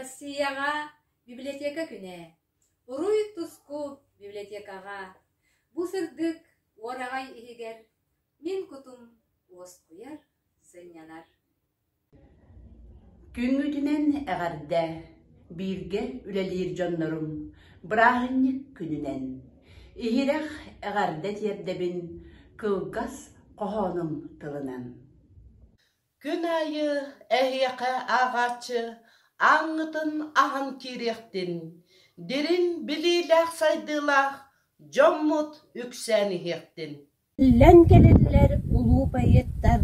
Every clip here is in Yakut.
Россияҕа библиотека күнэ. Уруй-туску библиотекаҕа бу сырдык уораҕай иһигэр мин кутум уоскуйар, сынньанар. Күҥҥүтүнэн эҕэрдэ, бииргэ үлэлиир дьоннорум, бырааһынньык күнүнэн! Иһирэх эҕэрдэ тиэрдэбин кылгас хоһоонум тылынан. Күн аайы эһиэхэ ааҕааччы ааҥҥытын аһан киириэхтин, дириҥ билиилээх сайдыылаах дьоммут үксээн иһиэхтин. Үллэн кэлэллэр улуу поэттар,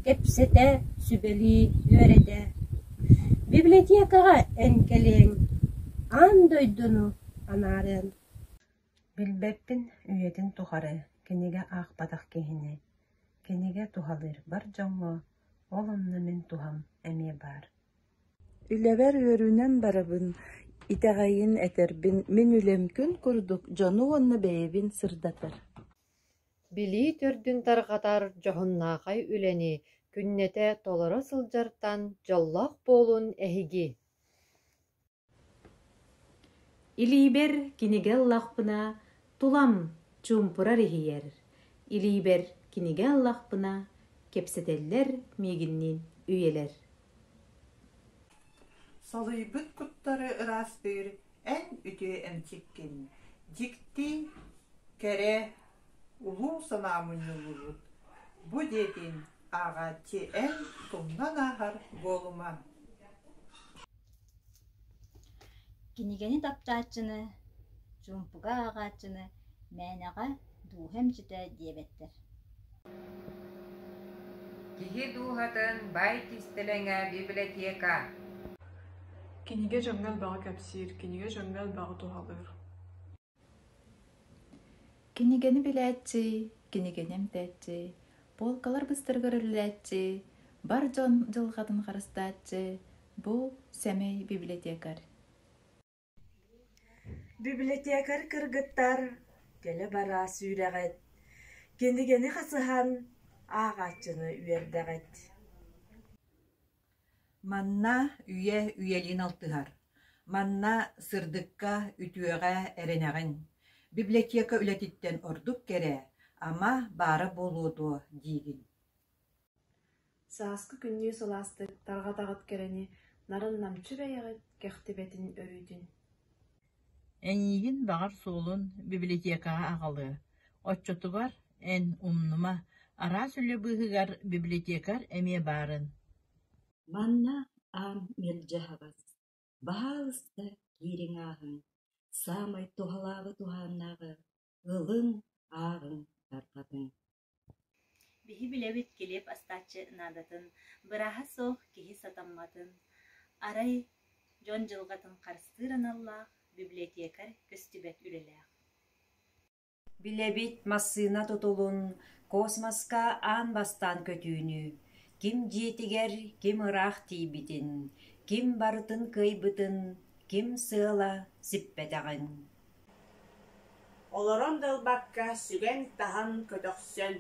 кэпсэтэ, сүбэлии үөрэтэ. Библиотекаҕа эн кэлиэҥ, аан дойдуну анаарыаҥ. Билбэппин үйэтин тухары кинигэ аахпатах киһини, кинигэ туһалыыр бар дьоҥҥо, ол онно мин туһам эмиэ баар. Үлэбэр үөрүүнэн барабын, итэҕэйин этэрбин, мин үлэм күн курдук дьону уонна бэйэбин сырдатар. Билии төрдүн тарҕатар дьоһуннаахай үлэни күннэтэ толоро сылдьартан дьоллоох буолун эһиги! Илиибэр кинигэ ыллахпына, тулам чуумпурар иһийэр, илиибэр кинигэ ыллахпына, кэпсэтэллэр миигинниин үйэлэр. Салыйбыт куттары ыраастыыр эн үтүө эмчиккин, дьикти, кэрэ, улуу санаа мунньуллубут бу диэтин ааҕааччы эн тумнан ааһар буолума. Кинигэни таптааччыны, чуумпуга ааҕааччыны мээнэҕэ дууһа эмчитэ диэбэттэр. Киһи дууһатын баай кистэлэҥэ библиотека. Кинигэ дьоҥҥо элбэҕи кэпсиир, кинигэ дьоҥҥо элбэҕи туһалыыр. Кинигэни билээччи, кинигэни эмтээччи, полкалар быстарыгар үлэлээччи, бар дьон дьылҕатын харыстааччы бу сэмэй библиотекарь. Библиотекарь кыргыттар кэлэ-бара сүүрэҕит, кинигэни хасыһан ааҕааччыны үөрдэҕит. Манна үйэ үйэлиин алтыһар, манна сырдыкка, үтүөҕэ эрэнэҕин, библиотека үлэтиттэн ордук кэрэ, ама баара буолуо дуо диигин. Сааскы күннүү сылаастык тарҕатаҕыт кэрэни, нарын-намчы бэйэҕит кэхтибэтин өрүүтүн. Эйиигин баҕар суолун библиотекаҕа аҕалыа, оччотугар эн умнума, араас үлэ быыһыгар библиотекарь эмиэ баарын. Манна аан мэлдьи аһаҕас, баһаалыста киириҥ ааһыҥ, саамай туһалааҕы туһааннааҕы ылыҥ, ааҕыҥ, тарҕатыҥ. Биһи билэбит килиэп астааччы наадатын, бырааһа суох киһи сатамматын, арай дьон дьылҕатын харыстыыр аналлаах библиотекарь көстүбэт үлэлээх. Билэбит массыына тутулун, космоска аан бастаан көтүүнү, ким дьиэтигэр, ким ыраах тиийбитин, ким барытын кыайбытын, ким сыала сиппэтэҕин Олорон да ылбакка, сүгэн-таһан, көтөхсөн,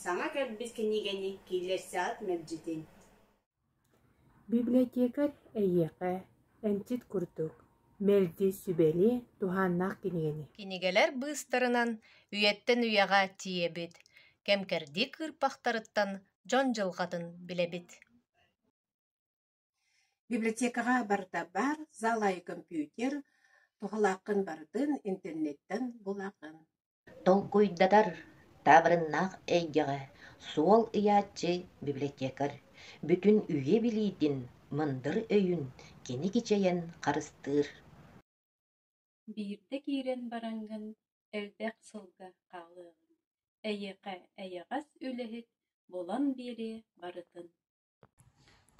саҥа кэлбит кинигэни киллэрсэҕит мэлдьитин. Библиотекарь эйиэхэ, эмчит курдук, мэлдьи сүбэлиэ туһааннаах кинигэни. Кинигэлэр быыстарынан үйэттэн үйэҕэ тиийэбит, кэм-кэрдии кыырпахтарыттан дьон дьылҕатын билэбит. Библиотекаҕа барыта баар, зал аайы компьютер, туһалааххын барытын интернеттэн булаҕын. Толкуйдатар, таабырыннаах эйгэҕэ суол ыйааччы библиотекарь бүтүн үйэ билиитин, мындыр өйүн кини кичэйэн харыстыыр. Биирдэ киирэн бараҥҥын элбэх сылга хаалыаҕыҥ, эйиэхэ эйэҕэс үлэһит булан биэриэ барытын.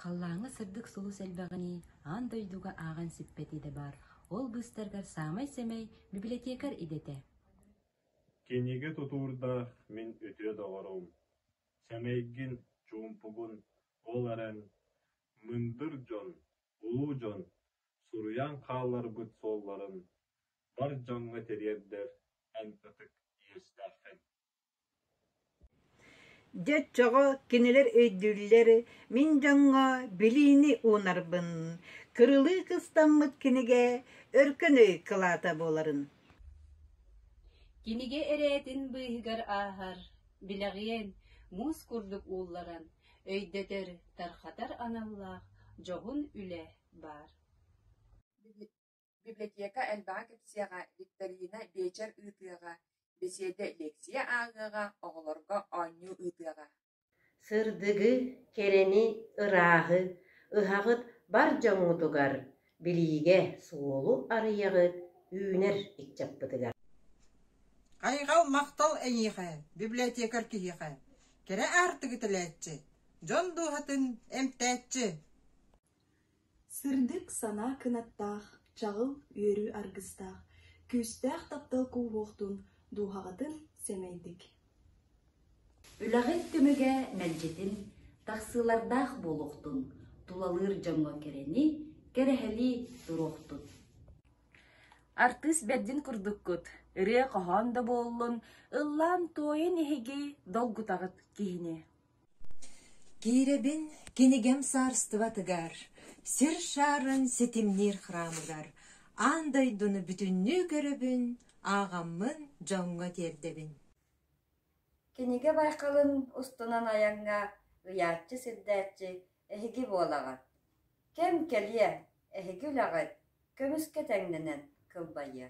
Халлааҥҥа сырдык сулус элбэҕинии, аан дойдуга ааҕан сиппэт идэ баар, ол быыстарыгар саамай сэмэй библиотекарь идэтэ. Кинигэ тутуурдаах мин үтүө доҕорум, сэмэйгин, чуумпугун, ол эрэн, мындыр дьон, улуу дьон суруйан хаалларбыт суолларын бар дьоҥҥо тириэрдэр эн ытык иэстээххин. Дьэ оччоҕо кинилэр өйдүүллэр, мин дьоҥҥо билиини уунарбын, кырылыы кыстаммыт кинигэ өркөн өй кылаата буоларын. Кинигэ эрээтин быыһыгар ааһар, билэҕиэн, муус курдук уулларан, өйдөтөр, тархатар аналлаах дьоһун үлэ баар. Библиотека элбэҕи кэпсиэҕэ, викторина, биэчэр ыытыаҕа, бэсиэдэ, лекция ааҕыаҕа, оҕолорго оонньуу ыытыаҕа. Сырдыгы, кэрэни, ырааһы ыһаҕыт бар дьоҥҥутугар, билиигэ суолу арыйаҕыт үүнэр ыччаппытыгар. Хайҕал махтал эйиэхэ, библиотекарь киһиэхэ, кэрэ аартыгы тэлээччи, дьон дууһатын эмтээччи. Сырдык санаа кынаттаах, чаҕыл үөрүү аргыстаах, күүстээх таптал кууһуохтун дууһаҕытын сэмэйдик. Үлэҕит түмүгэ мэлдьитин тахсыылардаах буолуохтун, тулалыыр дьоҥҥо кэрэни кэрэһэлии туруохтун. Артыыс бэрдин курдуккут, ырыа-хоһоон да буоллун, ыллаан-туойан эһиги долгутаҕыт киһини. Киирэбин кинигэм саарыстыбатыгар, сир шаарын ситимниир храмыгар, аан дойдуну бүтүннүү көрөбүн, ааҕаммын дьоҥҥо тиэрдэбин. Кинигэ байҕалын устунан айаҥҥа ыйааччы-сирдээччи эһиги буолаҕыт. Кэм кэлиэ, эһиги үлэҕит көмүскэ тэҥнэнэн кылбайыа.